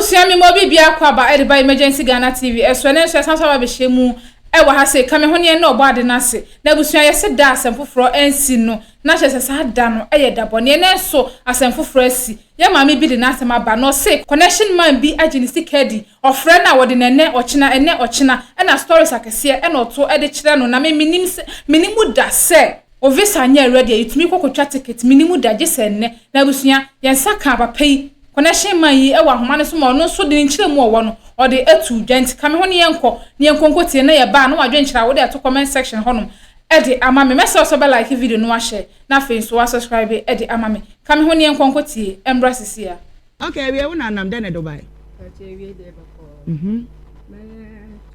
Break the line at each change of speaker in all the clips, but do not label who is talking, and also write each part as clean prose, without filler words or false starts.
Abusua me ma obi biara kɔ aba ɛde ba Emergency Ghana TV ɛso ɛnɛ nso yɛsan so aba abɛhyia mu ɛwɔ ha sei ka me ho ne yɛn ne ɔbɔ ade no ase na abusua yɛse da asɛm foforɔ ɛnsi no na kyerɛ sɛ saa da no ɛyɛ da bɔne ɛnɛ nso asɛm foforɔ asi yɛ maame bi de n'asɛm aba na ɔse connection man bi agye ne sika adi ɔfrɛ no a wɔde no ɛnɛ ɔkyena ɛnɛ ɔkyena ɛna stories akɛseɛ ɛna ɔto ɛde kyerɛ no na me menim sɛ menim da sɛ O visa nyɛ ready a yɛtumi kɔ kɔtwa ticket menni mu da gye sɛ nnɛ. Na abusua, yɛn nsa kaa papa yi, connection man yi wɔ ahoma no so ma ɔno nso de ne nkyerɛmu a ɔwɔ no ɔde ato dwa nti ka me ho ne yɛnkɔ na yɛnkɔ nkɔtie na yɛba a na w'adwenkyerɛ a wode ato comment section hɔnom de ama me. Mɛsrɛ wo sɛ wobɛ like video no wahyɛ na afei nso wa subscribe de ama me. Ka me ho ne yɛnkɔ nkɔtie mmra sisi a.
Ok awie wo na nam dɛn na ɛde wo bae?
Pakyɛ awie deɛ bɛkɔ bɛyɛ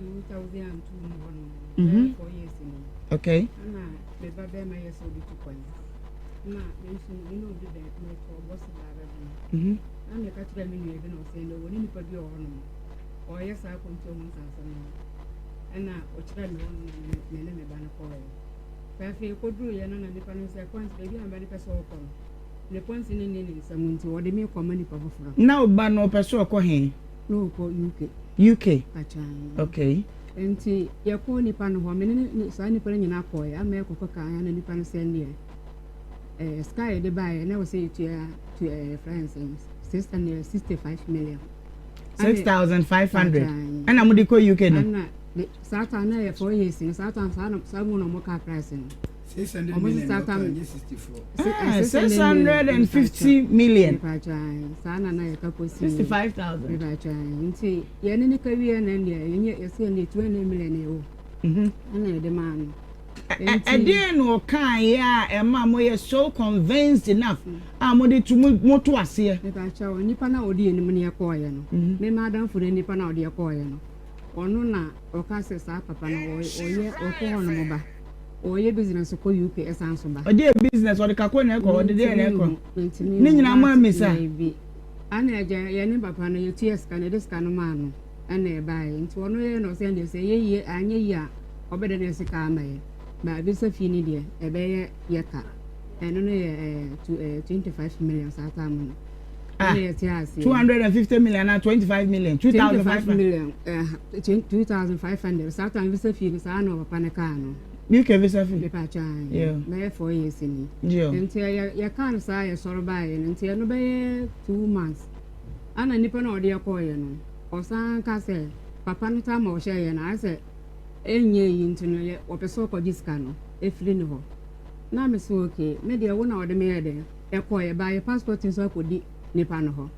2002 mu hɔ nom bɛyɛ 4 years ni.
Ok.
Ɛna me ba bɛrima yɛ sɛ obi tu kwan na me nso me ne obi bɛ metɔ bɔse baa bɛbi na meka kyerɛ me nua bi na ɔsɛ na ɔwɔ ne nipa bi wɔ hɔ nom ɔyɛ saa akwantuo ho nsɛnsɛm no ɛna ɔkyerɛ me hɔ nom na me ne me ba no kɔɔɛ afei kɔduruiɛ no na nipa no sɛ kwan baabi a me ba no pɛ sɛ ɔkɔ no Ne pɔnsi no nni ne nsam nti wɔde me kɔma nipa foforɔ.
Na wo ba no ɔpɛ sɛ ɔkɔ he?
Na ɔkɔ UK.
UK?
Pakyan.
Okay.
Nti yɛkɔɔ nipa no hɔ, me ne ne saa nipa no nyinaa kɔɔɛ, ama yɛkɔkɔ kaa na nipa no sɛ ndeɛ ɛɛ sika a yɛde baeɛ na ɛwɔ sɛ yɛtua tu ɛɛ frɛ no sɛn 665 million.
6500 ɛna mode kɔ UK no?
Ɛna saa time na yɛ 4 years no, saa time saa na saa mu na ɔmo kaa price no.
600
Ɔmo
million
saa
na
time
ɔka nye 64.
Ah, 650 million.
Mepatwa, saa na na yɛka kɔsi.
65,000.
Mepatwa, nti yɛne ne ka wie na deɛ yɛnyɛ yɛsɛ yɛne 200 million ɛwɔ ɛna yɛde maa no.
Ɛdeɛn na ɔkaeɛ a ɛma moyɛ so convinced enough a mode to moto aseɛ?
Mepatwa, nipa na ɔde anim ne yɛkɔɔyɛ no, mema adamfo no, nipa na ɔde yɛkɔɔyɛ no, ɔno na ɔka sɛ saa papa no ɔyɛ ɔkɔ hɔ nom ba ɔyɛ business kɔ UK, ɛsan so ba.
Ɔde yɛ business, ɔde kako na ɛkɔ, ɔde deɛ na ɛkɔ ne nyinaa mo amisa?
Daabi, ana agya yɛne papa no yɛtua sika no, yɛde sika no maa no ɛna ɛbaeɛ, nti ɔno yɛ na ɔsɛ deɛ sɛ ɛyɛ yie anyɛ yie a ɔbɛda no sika ama yɛ baabi sɛ fie no deɛ ɛbɛyɛ yɛ ka ɛno no yɛ ɛɛ 25 million saa time no.
Ah,
ɛna yɛte aseɛ.
250 million na 25 million,
25
2500
million, 2500 saa time visa fee no, saa na ɔpapa no kaa no.
UK visa fee.
Mepatwa. Bɛyɛ 4 years ni. Nti yɛkaa no saa, yɛsɔre baeɛ no, nti ɛno bɛyɛ 2 months ana nipa no a ɔde yɛkɔɔyɛ no ɔsan ka sɛ papa no tam a ɔhyɛeɛ no ayɛ sɛ ɛnyɛ yi, nti no yɛ ɔpɛ sɛ ɔkɔgye sika no ɛfiri ne hɔ na me sɛ okay, me deɛ wo na ɔde me yɛ dɛn ɛkɔɔyɛ baayɛ passport nso akɔdi nipa no hɔ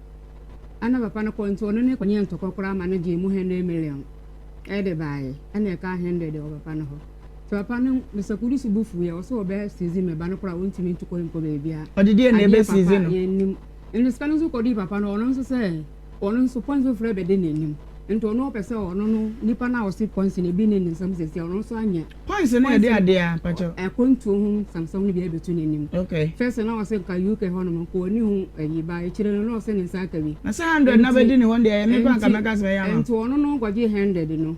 ana papa no kɔ, nti ɔno ne kɔnyɛ ntɔkɔ koraa ma no gye mu 100 million ɛde baayɛ ɛna ɛka 100 wɔ papa no hɔ, nti papa no Mr. Kudusi bu fu yɛ ɔsɛ ɔbɛ seize me ba no koraa, ɔntumi ntu kɔ nkɔ baabiara.
Ɔde deɛ na ɛbɛ seize no?
Yɛnim nti sika no nso kɔdi papa no, ɔno nso sɛ ɔno nso pɔnsi foforɔ bɛdi n'anim, nti ɔno ɔpɛ sɛ ɔno no nipa no a ɔsi pɔnsi no ebi ne ne nsam sɛsi ɔno nso anyɛ.
Points no yɛde adeɛ a pakyɛw?
Ɛkɔntuo ho samsam no bi abɛtu n'anim. First na ɔsɛ nka UK hɔ nom nka ɔni ho ayi ba akyire no na ɔsɛ ne nsa aka bi.
Na sɛ 100 na bɛdi ne hɔ deɛ, ɛyɛ me kɔ anka mɛka sɛ ɛyɛ ama.
Nti ɔno no nkɔgye 100 no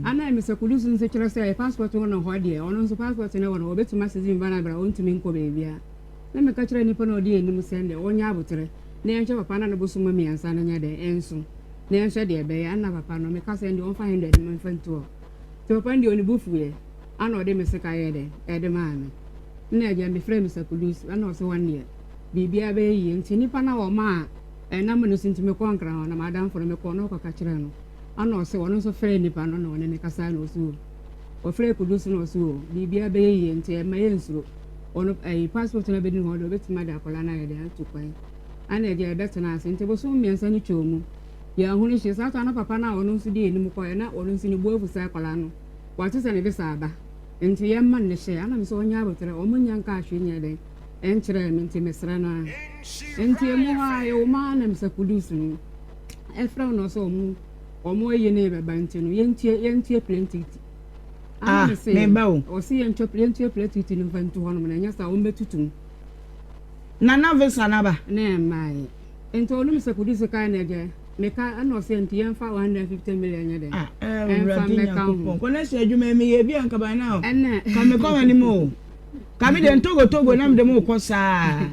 ana Mr. Kudusi nso kyerɛ sɛ passport wɔ no hɔ deɛ, ɔno nso passport no wɔ no, ɔbɛtumi asese mi ba no abira ɔntumi nkɔ baabiara na meka kyerɛ nipa na ɔde anim sɛ deɛ ɔnyɛ abotrɛ na yɛnhwɛ papa na ne bosom 3 no nyɛ dɛn ɛnso na yɛnhwɛ deɛ ɛbɛyɛ. Ana papa no meka sɛ deɛ ɔmfa 100 no mfa nto hɔ, nti papa no deɛ ɔne bu fuiɛ ana ɔde me sika yɛ dɛn ɛde maa me na agya mefrɛ Mr. Kudus ɛna ɔsɛ wɔn deɛ biribiara bɛyɛ yie, nti nipa na wɔma a ɛnam no so nti mekɔ Nkran hɔ na madamfo no mekɔ na ɔkɔka kyerɛ no ana ɔsɛ ɔno nso frɛ nipa no na ɔne ne kasa na ɔsɛ o ɔfrɛ Kudus na ɔsɛ o biribiara bɛyɛ yie, nti ɛma yɛ nsuro ɔno ɛyi passport no bɛdi ne hɔ deɛ ɔbɛtumi ade akwadaa no ayɛ deɛ atu kwan ana agya yɛbɛtena ase. Nti bosom 3 no twɛ mu yɛahunu hyɛ saa to ana papa no a ɔno nso di anim kɔɛ na ɔno nso ne bu afu sɛ akwadaa no wate sɛ ne visa aba nti yɛmma no ne hyɛ ana me sɛ ɔnyɛ abotrɛ ɔmo nya nka ahwɛ nyɛ dɛn ɛnkyerɛ me, nti mesrɛ no a nti emu hɔ a yɛwɔ mu a na Mr. Kudus no ɛfrɛ no sɛ ɔmo ayi ne bɛba, nti no yɛntie plane ticket.
Ah, meba o.
Ɔsi yɛntie plane ticket no mfa ntu hɔnom na ɛnyɛ saa wɔn bɛtutu mu.
Nana visa naba?
Ne mmaayɛ, nti ɔno Mr. Kudus kan na ɛgya meka ɛna ɔsɛ nti yɛmfa 150 million nyɛ dɛ.
Ah,
ɛmfa
Awurade
mmɛka ho.
Nyankopɔn, kɔnɛhyɛ adwuma mi yɛ bi anka by now
ɛna
ka me kɔ m'anim o, ka me de ntogo togo na me de mo kɔ saa.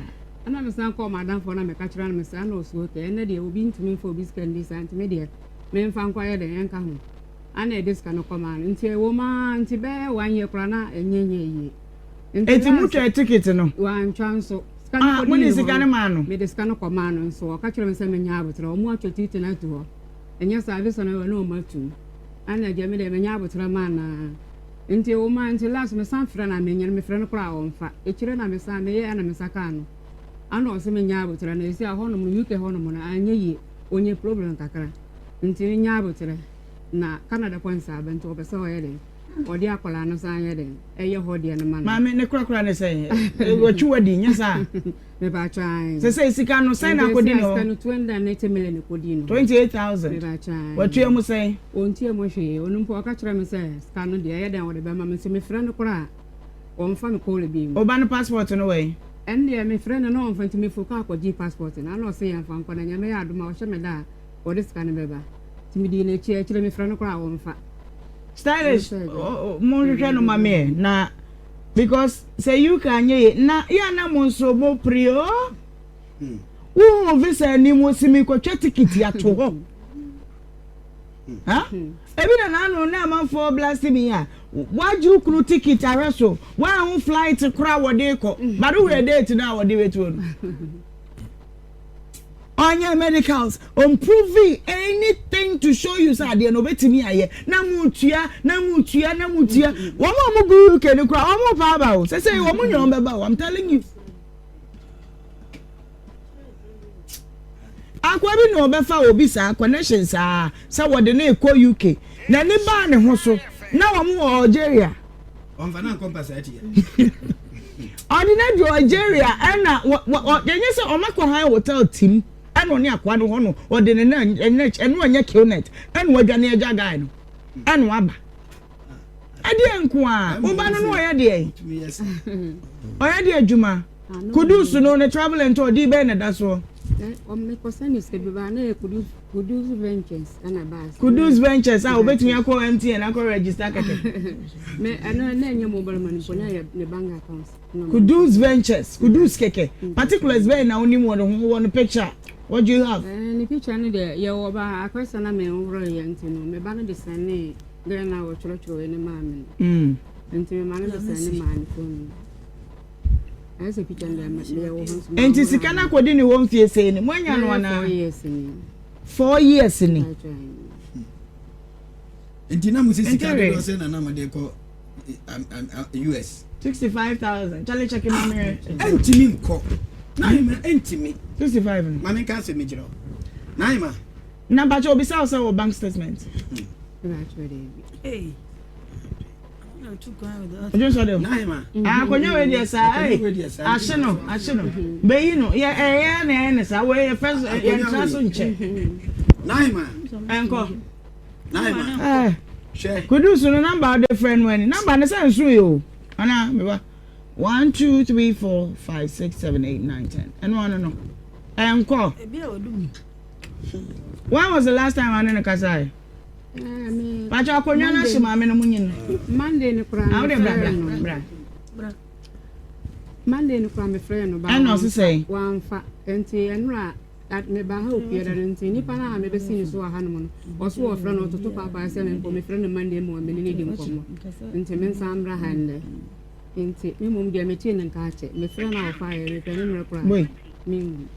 Ɛna mesan kɔɔ m'adamfo hɔ na meka kyerɛ no me saa na ɔse okay ɛnɛ deɛ obi ntumi mfa obi sika ndi saa nti me deɛ memfa nkɔ yɛ dɛn ɛnka ho. Ana yɛde sika no kɔmaa no nti ɛwɔ mu ara nti bɛyɛ one year koraa na ɛnyɛ nyɛ yie. Nti
Eti
last
motwaa ticket no?
wantwa nso. Sika no
Ah,
kɔdii
mode
ne hɔ
sika
no
no maa no?
mede sika no kɔmaa no nso ɔka kyerɛ me sɛ menyɛ aboterɛ ɔmo atwa ticket no ato hɔ ɛnyɛ saa visa no wɔ na ɔmo atum. Ana agya me deɛ menya aboterɛ ma anaa nti ɛwɔ mu a nti last me san frɛ no a menya no mefrɛ no koraa a ɔmfa akyire na me san meyɛ ɛna me nsa kaa no ana ɔse menya aboterɛ na ɛsi a hɔnom no UK hɔnom no anyɛ yie ɔnya problem kakra nti menya aboterɛ na Canada kɔ nsa aba nti ɔpɛ sɛ ɔyɛ dɛn ɔde akwadaa no san yɛ dɛn ɛyɛ hɔ deɛ no ma no.
Maame ne korakora ne sɛn watwi wadi nyɛ saa.
Mepakyɛ ae.
Sesei sika no sɛn na akɔdi ne hɔ?
Sika no 280 million kɔdi no.
28,000.
Mepakyɛ ae.
Watua mu sɛn?
Ɔntua mu hwee. Ɔno mpo ɔka kyerɛ me sɛ sika no deɛ ɛyɛ dɛn ɔde bɛma me nso mefrɛ no koraa a ɔmfa me call bi mu.
Wo ba no passport no wɔ he?
Ɛno deɛ mefrɛ no na ɔmfa nti meforo kaa kɔgyee passport no ana ɔse yɛmfa nkɔ na Nyame yɛ adom a ɔhyɛ me da a ɔde sika no bɛba. Nti medii n'akyi akyire mefrɛ no koraa a ɔmfa.
Stylish monhwehwɛ no ma me ɛ na Because sɛ UK anyɛ yie na yɛ a na mo nso mo pere oo. Wohu visa anim wo se mekɔtwa tikiti ato hɔ. Ha? Ebi na n'ano na amanfoɔ blast me a wagye wo kunu tikiti ahwɛ so woanhu flight koraa wɔde kɔ but wohwɛ date no a wɔde bɛtuo no. Ɔnyɛ medicals, ɔmprove anything to show you sɛ adeɛ no ɔbɛtumi ayɛ na motua na motua na motua. Wɔn a wɔn gu UK no koraa wɔn pa aba o, sɛ sɛ wɔn nyɛ wɔn bɛba o, I'm telling you. Akoa bi na ɔbɛfa obi saa connection saa sɛ wɔde no rekɔ UK na ne baa ne ho so na wɔn wɔ Algeria.
Ɔmfa no ankɔ mpasaa tia.
Ɔde no adu Algeria ɛna wɔ wɔ ɛnyɛ sɛ ɔma kɔ han hotel tim ɛna ɔne akoa no hɔ no ɔde ne nan ɛnɛ ɛno ɛnyɛ killnet ɛna wadwane agya guy no ɛna waba ɛdeɛ nko a woba no no ɔyɛ deɛ ɔyɛ deɛ adwuma Kudus no ne travel and tour di bɛn na ɛda soɔ. Kudus Ventures a obetumi akɔ MTN akɔ register kɛkɛ. Kudus Ventures Kudus kɛkɛ particulars bɛn na onim wɔ ne ho wɔ ne picture what do you have.
Ne picture no deɛ yɛ wɔ ba akɔsa na mɛ nworo yɛ nti no me ba no de sɛne gɛrɛ na wɔtwerɛtwerɛ ne maa me no nti me ma no de sɛne maa ne phone no.
Nti sika no akɔdi ne hɔ mfie sei ni moanya no anaa four years ni
nti na mo sɛ sika dodoɔ sɛ na na mo de kɔ US
65,000 kyale kyɛke ma merɛ
ɛntimi nkɔ Nahima ɛntimi
65 no
ma menka asɛm kyerɛ wo Nahima
na mpakyɛ obisa wo sɛ wɔ bank statement
Hey.
Ojú de.
Nahima.
Akonnwa wei deɛ saa ee ahye no ahye no bɛyi no yɛ ɛyɛ na ɛyɛ ne saa wei yɛ fɛ yɛ ntra so nkyɛ.
Nahima.
Ɛnkɔ.
Nahima.
Ɛɛ
Hwɛ.
Kudus no number ɔde frɛ no ɛni number ne sɛ nso yɛ o ana meba 1 2 3 4 5 6 7 8 9 10 ɛno ano no ɛnkɔ. When was the last time ane ne kasa yɛ? Pàtó akonnwa no ahye maame no mu nyin.
Monday no koraa
Ah, wode bra bra bra.
Monday no koraa mefrɛ no ba
Ɛna ɔse sɛn?
wamfa nti ɛnora meba ha opie da no nti nipa no a mebɛsi ne so wɔ hanom no ɔso wɔfrɛ no ɔtoto paapaa sɛ me mpo mefrɛ no Monday mu a mene ne di nkɔmmɔ nti me nsa mmra ha nnɛ nti me mmom deɛ metee ne nka akyɛ mefrɛ no a ɔfa yɛ mepɛ ne mmerɛ koraa
Boy.
menwu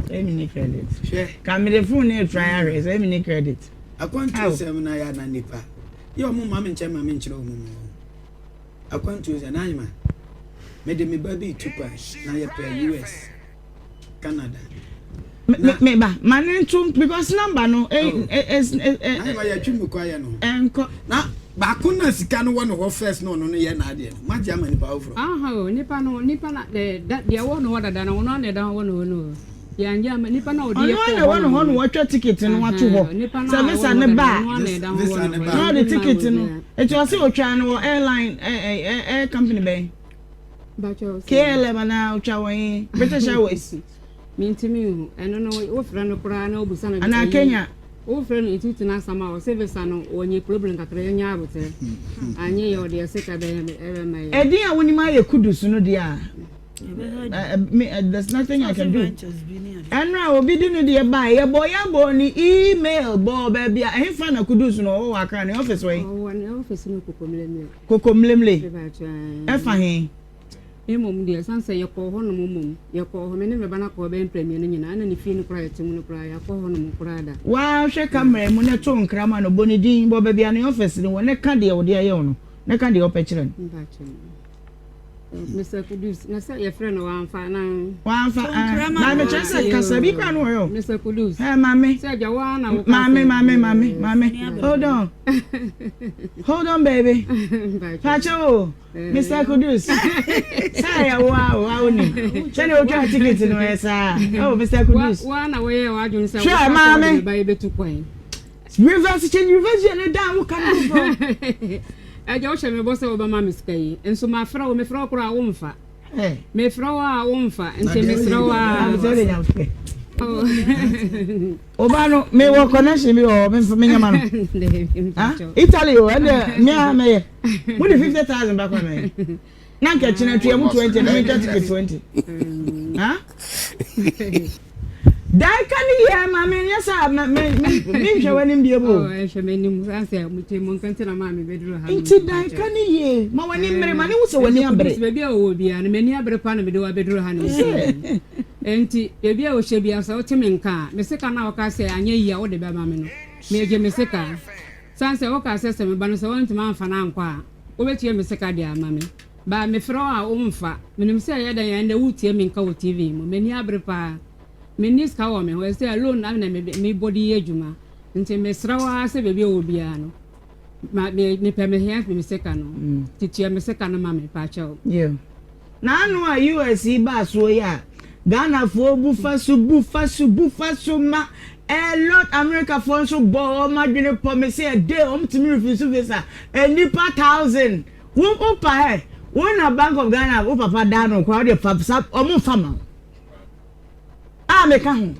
Sɛ mi ni credit.
Hwɛ.
Ka mi de phone ne try ahwɛ sɛ mi ni credit.
Akwantuo sɛm na yɛ ana nipa yɛ ɔmo ma me nkyɛn ma me nkyerɛ ɔmo mu akwantuo sɛ n'ahema mede me ba bi tu kwan na yɛpɛ US Canada.
Me me ba ma ne nto because number no eh eh eh eh.
N'ahema yɛtwi mu kwan yɛ no.
Ɛnkɔ.
Na baako na sika no wɔ ne hɔ first na ɔno no yɛ n'adeɛ no magye ama nipa foforɔ.
Aha o nipa no nipa na deɛ deɛ wɔ ne hɔ dada no ɔno ana ɛda wɔ ne hɔ no o yɛangye ama nipa na ɔde yɛ
Ɔno ana ɛwɔ ne hɔ na wɔatwa ticket no ato hɔ sɛ visa ne ba a
Visa ne ba
na ɔde ticket no eti ɔse otwa no wɔ airline ɛ ɛ air company bɛn KLM anaa otwa wɔ he British Airways.
Mintimi nhu ɛno no wofrɛ no koraa na wobusa no
anaa Kenya
wofrɛ no nti tena asɛm a ɔsɛ visa no wɔnyɛ problem kakra yɛnyɛ abotɛ anyɛ yɛ ɔde ɛsika bɛyɛ ɛbɛma yɛ.
Ɛdin a wonim ayɛ Kudus no deɛ a. Uh, me, there's nothing I can do. Ɛno a obi di ne deɛ baa yɛbɔ yɛbɔ ne email bɔɔ baabi a ɛhefa na Kudus no ɔwɔ wɔ Accra ne office wɔ yi.
Ɔwɔ ne office no Kokomlemle.
Kokomlemle. Ɛfa he?
Mmom deɛ, ɛsiane sɛ yɛkɔɔ hɔ nom mmom, yɛkɔɔ hɔ, me ne me ba no akɔ hɔ bɛyɛ mprɛ mmienu nyinaa, ɛna ne fie no koraa a yɛte mu no koraa, yɛakɔ hɔ nom koraa da.
Waa hwɛ camera mu na to nkra ma no, bɔ ne din, bɔ baabi a ne office no wɔ na ka deɛ ɔde ayɛ wo no, na ka deɛ ɔpɛ kyerɛ no.
Mpakyɛw. Mister Kudus, na sɛ yɛfrɛ no wamfa anaa?
Wamfa, ah, maame kyerɛ sɛ kasa bi koraa no wɔyɛ o.
Mister Kudus.
Ɛ maame.
Sɛ agya wo ara na woka
Maame, maame, maame, maame, hold on. Hold on baby. Pakyɛ o. Mister Kudus, sɛ ɛyɛ wo a wo a wonim. Sɛdeɛ wotwaa ticket no ɛyɛ saa. Oh, Mister Kudus.
Wo ara na woyɛɛ w'adwene sɛ
Hwɛ,
woka sɛ wode
maame.
me ba yi bɛtu kwan.
Reverse change reverse yɛ ne dan wo ka no foforɔ.
Agya wohyɛ me bɔ sɛ wobɛma me sika yi, nso mafrɛ wo, mefrɛ wo koraa a womfa.
Hey.
Mefrɛ wo a womfa, nti mesrɛ wo a.
Abisɛ de nyamfɛ. Oba no, me wɔ connection bi wɔ hɔ, me nyama no. Ah, Italy o, ɛnna me a mɛyɛ. Mo de 50,000 ba kɔ mɛyɛ. Na nka kyina tua mu 20, na mentwa ticket 20. Ah? Dan ka ne yɛ ma me nyɛ sɛ me me me nhwɛ w'anim bie mu.
Oh, ɛhwɛ m'anim sɛ mo mo nka na maa me bɛduru ha.
Nti dan ka ne yie ma w'ani mmere ma ne ho sɛ w'ani abere.
Baabi a wɔwɔ biara no m'ani abere paa na mede w'abɛduru ha no. Enti baabi a wɔhyɛ biara sɛ wote me nka a, me sika no a woka sɛ anyɛ yie a wode bɛma me no, megye me sika. Sane sɛ wokaa sɛ sɛ meba no sɛ woantumi amfa no ankɔ a, wobɛtua me sika de ama me. But mefrɛ wo a womfa. Menim sɛ ɛyɛ dɛn a ɛnnɛ woretie me nka wɔ TV mu. M'ani abere paa. Menni sika wɔ me ho, ɛsɛ sɛ loan na na mebɔ de yɛ adwuma. Nti mesrɛ wo ara sɛ baabi a wowɔ biara no, ma me mepɛ mehia me sika no. Nti tua me sika no ma me, paakyɛw.
Yeah. N'ano a US yi baa soɔ yi a Ghanafoɔ bu fa so bu fa so bu fa so ma a lot Americafoɔ nso bɔ wɔn adwene pɔ me sɛ a day wɔn tumi refuse visa nnipa thousand wo wo pa hɛ wo na Bank of Ghana wo papa daa no koraa wo deɛ fa sa wɔn nfa ma wo a meka ho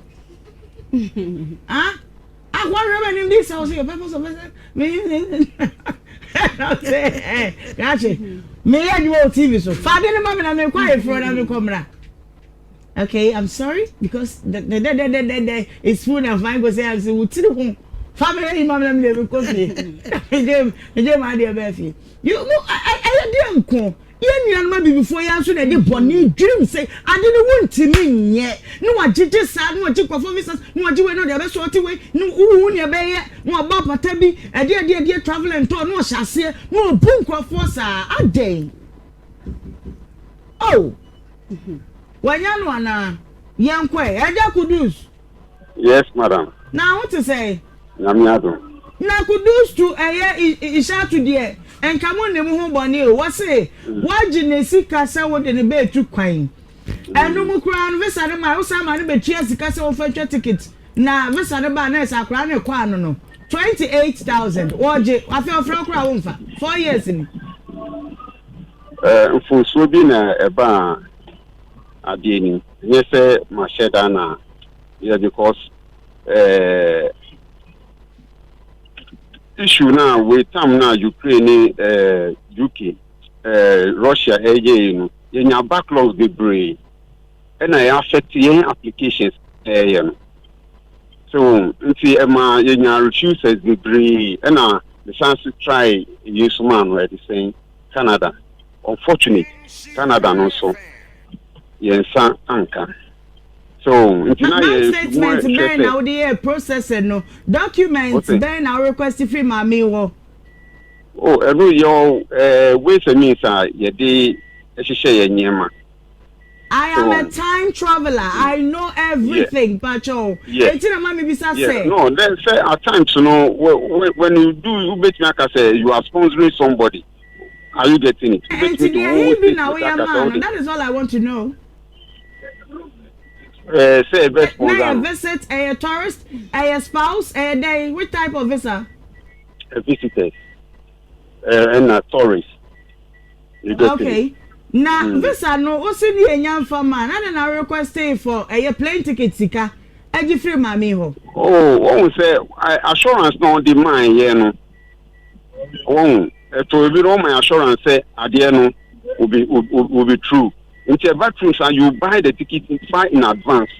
ah Akwa hwɛ m'anim di sɛ ɔsɛ your purpose of me sɛ krakye meyɛ adwuma wɔ tv so fa ade no ma me na mekɔ ayeforɔ na mekɔ mmra okay i'm sorry because the the the the the the is food and fine go say i'm saying wotiri ho fa me yi ma me na me de mekɔ fie megye megye ma adeɛ bɛɛ fie you mo ɛyɛ deɛ nko Yɛn nuanom abibifoɔ yi ara nso na ɛde bɔne dwirim sɛ ade no wontumi nyɛ na wagyegye saa na wagye nkurɔfoɔ visas na wagye wei na ɔde abɛsɔɔte wei na wohu nea ɛbɛyɛ na wabɔ apata bi ɛde ɛde ɛdeɛ travel and tour na ɔhyɛ aseɛ na ɔbu nkurɔfoɔ saa adɛn oh wanya no anaa yɛnkɔ ɛ ɛgya kudus
Yes madam.
Na wo te sɛn?
Nyame adom.
Na Kudus to ɛyɛ Ishatu deɛ nka mo nni mo ho bɔne o, wɔse woagye ne sika sɛ wode no bɛɛtu kwan, ɛno mu koraa no visa no mae, wosan ma no bɛtua sika sɛ wɔfa twa ticket na visa no baa na ɛsɛ akwadaa no rekɔ ano no 28,000 wɔgye, afei ɔfrɛ wo koraa womfa, 4 years ni.
Eh, mfomsoɔ bi na ɛbaa adeɛ nim, ɛnyɛ sɛ mahyɛ da na yɛ because eh, issue na wei tam na Ukraine ne eh, UK eh, Russia ɛyɛ yi no yɛnya backlogs bebree ɛna ɛyɛ affect yɛn applications ɛyɛ no so nti ɛma yɛnya refusers bebree ɛna mesan so try yi nso maa no ɛde sɛn Canada unfortunate Canada no nso yɛn nsa anka. So nti na
Bank
yɛ mu
statement
hwɛ
bɛn na
sɛ
wode yɛɛ processing no? Document
wose
bɛn na wo request firi maame yi hɔ?
oh ɛno yɛ ɛɛ ways and means a yɛde hyehyɛ yɛn nneɛma.
I
So
am a time traveler, I know
yeah
everything, pakyɛw.
yeah
Enti na ma mebisa
yeah
sɛ.
no then sɛ at times no when you do wobɛtumi aka sɛ you are sponsoring somebody are you getting it
Enti
wobɛtumi de
deɛ
wo
he bi na
statement
woyɛ
aka sɛ
maa no,
wode
that is all I want to know.
ɛɛ sɛ ɛbɛ
Na
sponsor
ɛyɛ
no.
visit, ɛyɛ tourist, ɛyɛ spouse, ɛyɛ dɛn? Which type of visa?
Visitors ɛna tourist. You get
Okay.
it?
Na
Mm.
visa no wo se ne yɛnya mfa ma na de na request for ɛyɛ plane ticket sika agye firi maame yi hɔ.
Oh, wɔn sɛ assurance na ɔde maa yɛ no. Wɔn ɛtɔ ebi no wɔn assurance sɛ adeɛ no will be will be true. Nti ɛba through saa you buy the ticket far in advance.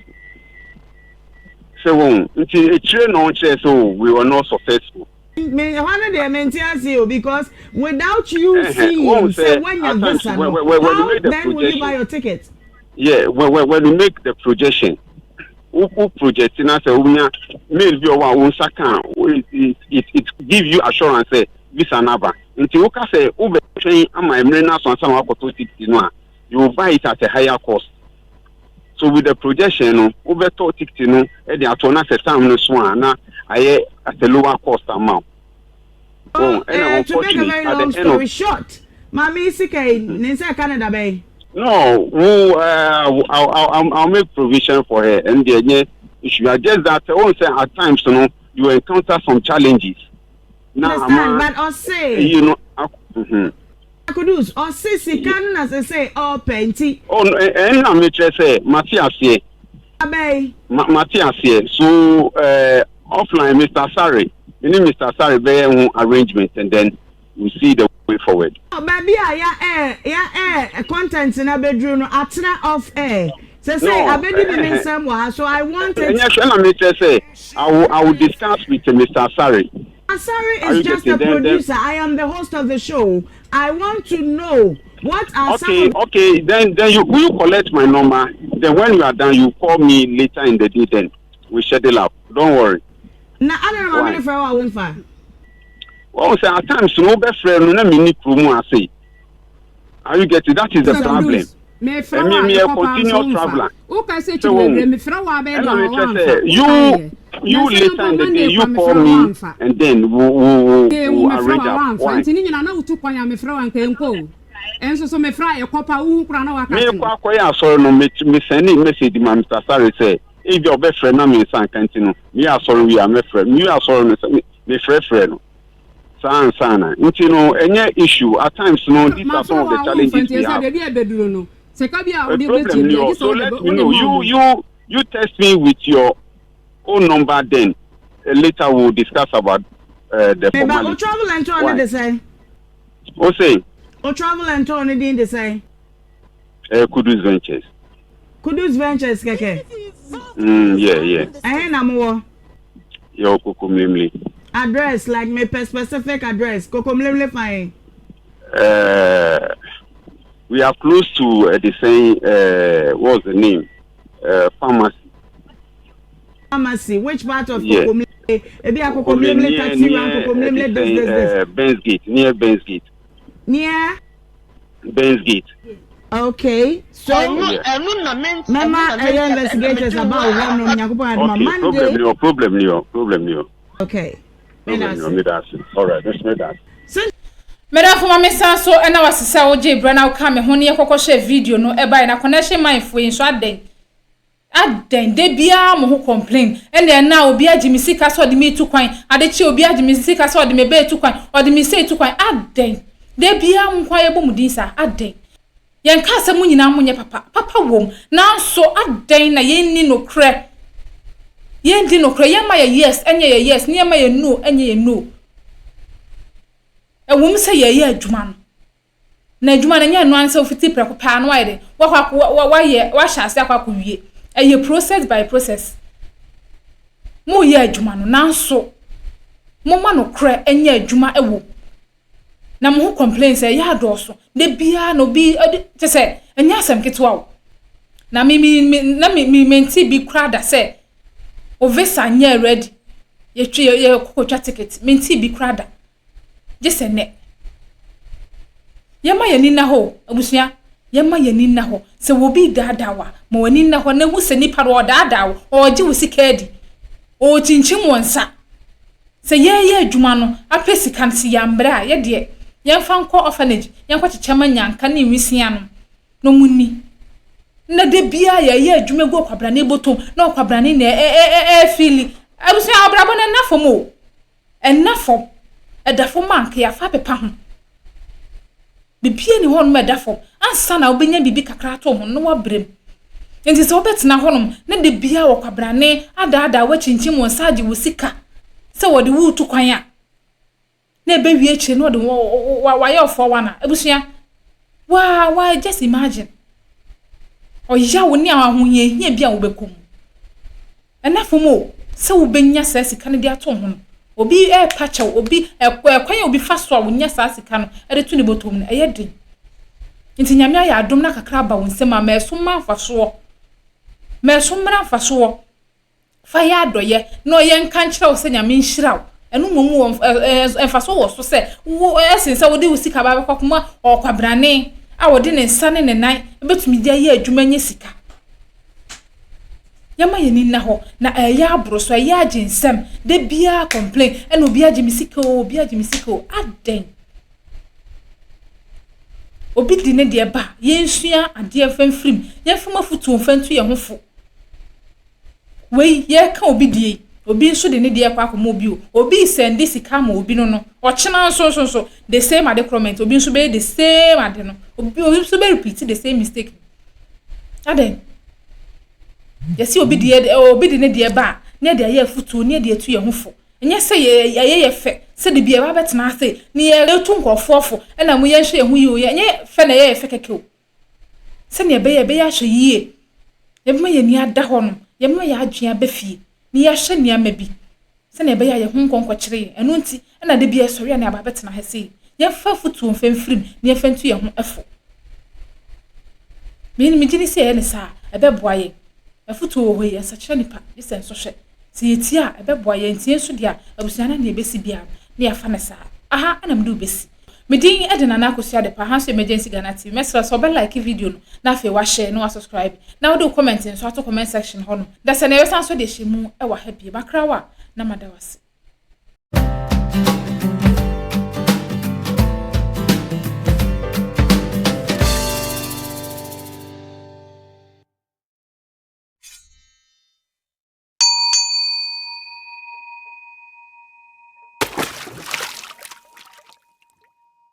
Sɛ wɔn nti ekyire na ɔnkyerɛ sɛ oh we were not successful.
Me ɛhɔ no deɛ mente ase o because without you seeing sɛ wanya visa no how then will you buy your ticket.
Yeah, when, when, when you make the projection, wo wo project na sɛ wonya mail bi ɔwɔ a wo nsa ka it it it give you assurance sɛ visa no aba. Nti woka sɛ wobɛtwɛn ama mmerɛ no aso ansa na wakɔtɔ ticket no a, you will buy it at a higher cost. So with the projection no, wobɛtɔ ticket no de ato na sɛ time no so a na ayɛ at a lower cost ama wo.
Oh, eh, to make a very long story short, maame yi sika yi ne nsa ɛka ne da bɛn?
No, wo, uh, I'll, I'll, I'll make provision for her. And the nye issue. Just that, oh, say at times, no, you encounter some challenges.
Na Understand, but ɔse.
You know, mm-hmm.
Kudus, ɔse sika no na sese ɔpɛ nti.
Oh, no, ɛn na mekyerɛ sɛ mate aseɛ.
Abɛyi.
Ma mate aseɛ. So, uh, offline, Mr. Asare, me ne Mr. Asare bɛyɛ ho arrangement and then we see the way forward.
Baabi a ya air ya air content na bɛduru no atena off air. Sese abɛdi me me nsɛm wɔ ha so I want it.
Ɛnyɛ hwɛ na mekyerɛ sɛ I will, I will discuss with Mr. Asare.
Asare is just a producer. I am the host of the show. I want to know what are
okay,
some of
Okay, then then you will you collect my number. Then when you are done, you call me later in the day. Then we schedule up. Don't worry.
Na ana na maame no frɛ wo a womfa?
Wɔn sɛ at times no wobɛfrɛ no na menni kurom ase. Are you getting that is the problem.
Mefrɛ wo a ɛkɔ paa nso womfa. Woka sɛ kyiri bebree mefrɛ wo a bɛyɛ deɛ wɔ wamfa.
You you later in the day you call me and then we we we arrange up.
Why? Nti ne nyina na wotu kwan a mefrɛ wo anka ɛnkɔ o. Ɛnso so mefrɛ a ɛkɔ paa wohu koraa na waka
te. Mekɔ akɔyɛ asɔre no me me sɛne message ma Mr. Asare sɛ ebi a ɔbɛfrɛ na me nsa nka nti no meyɛ asɔre wie a mɛfrɛ mewie asɔre no sɛ mefrɛfrɛ no. Saa ansa na. Nti no ɛnyɛ issue at times no these are some of the challenges we have. A problem ni hɔ so let me know you you you text me with your own number then later we will discuss about uh, the
formality. Meba o travel and tour ne de sɛn?
O se.
O travel and tour ne din de sɛn?
Eh, Kudus Ventures.
Kudus Ventures kɛkɛ.
Mm, yeah.
Ɛhe na mowɔ?
Yɛwɔ Kokomlemle.
Address like mepɛ specific address. Kokomlemle fine.
We are close to the same what's the name? Pharmacy.
Pharmacy, which part of yeah. Kokomlemle? Ebi a Kokomlemle taxi rank, Kokomlemle this this this.
Benz Gate, near Benz Gate.
Near?
Benz Gate.
Okay, so mɛma ɛyɛ investigators aba wo hɔ nom Nyankopɔn adoma
Monday. Problem ni o, problem ni o, problem ni o.
Okay.
Problem ni o, meda ase. All right, meda ase.
Medafo ma mesan so na wase sɛ wogyee berɛ na wokaa me ho ne yɛkɔkɔ hyɛɛ video no ɛbaeɛ na connection man foɔ yi nso adɛn adɛn da biara mo ho complain ɛna ɛna obi agye me sika sɛ ɔde me tu kwan ade kye obi agye me sika sɛ ɔde me bɛɛ tu kwan ɔde me sei tu kwan adɛn da biara mo nko ayɛbɔ mo din saa adɛn yɛn kaa sɛ mo nyinaa mo nyɛ papa papa wom nanso adɛn na yɛnni nokorɛ yɛndi nokorɛ yɛma yɛ yes ɛnyɛ yɛ yes ne yɛma yɛ no ɛnyɛ yɛ no. Ɛwom sɛ yɛreyɛ adwuma no, na adwuma no ɛnyɛ ɛno ara ne sɛ wofiti prɛko pɛ ara na wayɛ dɛ, wakɔ akɔ wayɛ wahyɛ ase akɔ akɔwie. Ɛyɛ process by process. Moreyɛ adwuma no, nanso momma nokorɛ nyɛ adwuma wɔ mu. Na mo ho complain sɛ ɛyɛ adɔɔso. Da biara na obi ɛde kyɛ sɛ ɛnyɛ asɛm ketewa o. Na me me me na me me mente bi koraa da sɛ o visa nyɛɛ ready. Yɛtwe yɛ yɛkɔkɔtwa ticket. Mente bi koraa da. Gye sɛ nnɛ. Yɛmma yɛn ani nna hɔ o, abusua. Yɛmma yɛn ani nna hɔ. Sɛ obi redaadaa wo a, ma w'ani nna hɔ na hu sɛ nipa no ɔredaadaa wo, ɔregye wo sika adi, ɔrekyinkyim wo nsa. Sɛ yɛreyɛ adwuma no apɛ sika no, sɛ yɛammrɛ a, yɛ deɛ, yɛmfa nkɔ orphanage, yɛnkɔkyekyɛ ma nnyanka ne nwisiaa nom na wɔnni. Na da biara yɛreyɛ adwuma gu ɔkwabrane bɔtɔm na ɔkwabrane na ɛrefeeli. Abusua, abrabɔ no ɛnna fam o. Ɛnna fam. Ɛda fam a, anka yɛafa apepa ho. Biribiara nni hɔnom a ɛda fam. Ansa na wobɛnya biribi kakra ato wo ho no, na woabrɛ mu. Enti sɛ wobɛtena hɔnom na da biara wɔ kwabrane adaadaa wo akyinkyim wo nsa agye wo sika sɛ wɔde wo retu kwan a, na ɛbɛwie akyire na wɔde wayɛ ɔfoɔ wana. Abusua, waa, waa, just imagine. Ɔyaw ne ahohiahia bi a wobɛkɔ mu. Ɛnna fam o, sɛ wobɛnya saa sika no de ato wo ho no, obi repa kyɛw, obi, ɛkwan a obi fa so a onya saa sika no de to ne bɔtɔ mu no, ɛyɛ den. Nti Nyame ayɛ adom na kakra aba wo nsam a, ma ɛso mma mfasoɔ. Ma ɛso mmra mfasoɔ. Fa yɛ adɔyɛ na ɔyɛ nka nkyerɛ wo sɛ Nyame nhyira wo. Ɛno mmom wɔ mfasoɔ wɔ so sɛ wo ɛsen sɛ wode wo sika ba bɛkɔ akɔma ɔkwabrane a ɔde ne nsa ne ne nan bɛtumi de ayɛ adwuma anya sika. Yɛma yɛn ani nna hɔ na ɛyɛ aboro so, ɛyɛ agye nsɛm. Da biara complain, ɛna obi agye me sika o, obi agye me sika o. Adɛn? Obi di ne deɛ ba, yɛnsua adeɛ mfa mfirim, yɛmfa mu afotuo mfa ntu yɛn ho fo. Wei, yɛreka obi deɛ yi, obi nso de ne deɛ kɔ akɔma obi o. Obi resɛnde sika ama obi no no, ɔkyena nso nso nso, the same ade korɔ mɛnti, obi nso bɛyɛ the same ade no. Obi, obi nso bɛ repeat the same mistake. Adɛn? Yɛsi obi deɛ, obi de ne deɛ ba a, ne yɛde ayɛ afutuo, ne yɛde atu yɛn ho fo. Ɛnyɛ sɛ yɛ, ɛyɛ yɛ fɛ sɛ de bi yɛba abɛtena ase ne yɛretu nkurɔfoɔ fo, ɛna mo yɛnhwɛ yɛn ho yie o, ɛnyɛ fɛ na ɛyɛ yɛ fɛ kɛkɛ o. Sɛnea ɛbɛyɛ ɛbɛyɛ ahwɛ yie, yɛbɛma yɛn ani ada hɔ no, yɛbɛma yɛn adwene aba fie, na yɛahwɛ nneɛma bi sɛnea ɛbɛyɛ a yɛn ho nkɔ nkɔkyere yɛn. Ɛno nti na da bi yɛsɔre a na yɛaba abɛtena ha sei. Yɛmfa afotuo mfa mfirim na yɛmfa ntu yɛn ho fo. Me megye di sɛ yɛyɛ no saa a, ɛbɛboa yɛn. Afotuo wɔ hɔ yi, ɛnsakyera nipa, gye sɛ nsɔhwɛ. Sɛ yɛtie a, ɛbɛboa yɛn. Yɛntie nso deɛ a, abusua no nea ɛbɛsi biara no, na yɛafa no saa. Aha na mede wo bɛsi. Me din de Nana Akosua Adepa, aha nso yɛ Emergency Ghana TV. Mɛsrɛ sɛ wobɛ like video no, na afei wa share na wa subscribe, na wode wo comment nso ato comment section hɔ nom. Dasani yɛbɛsan nso de ahyɛ mu wɔ ha bio. Makra wo a, na mada wo ase.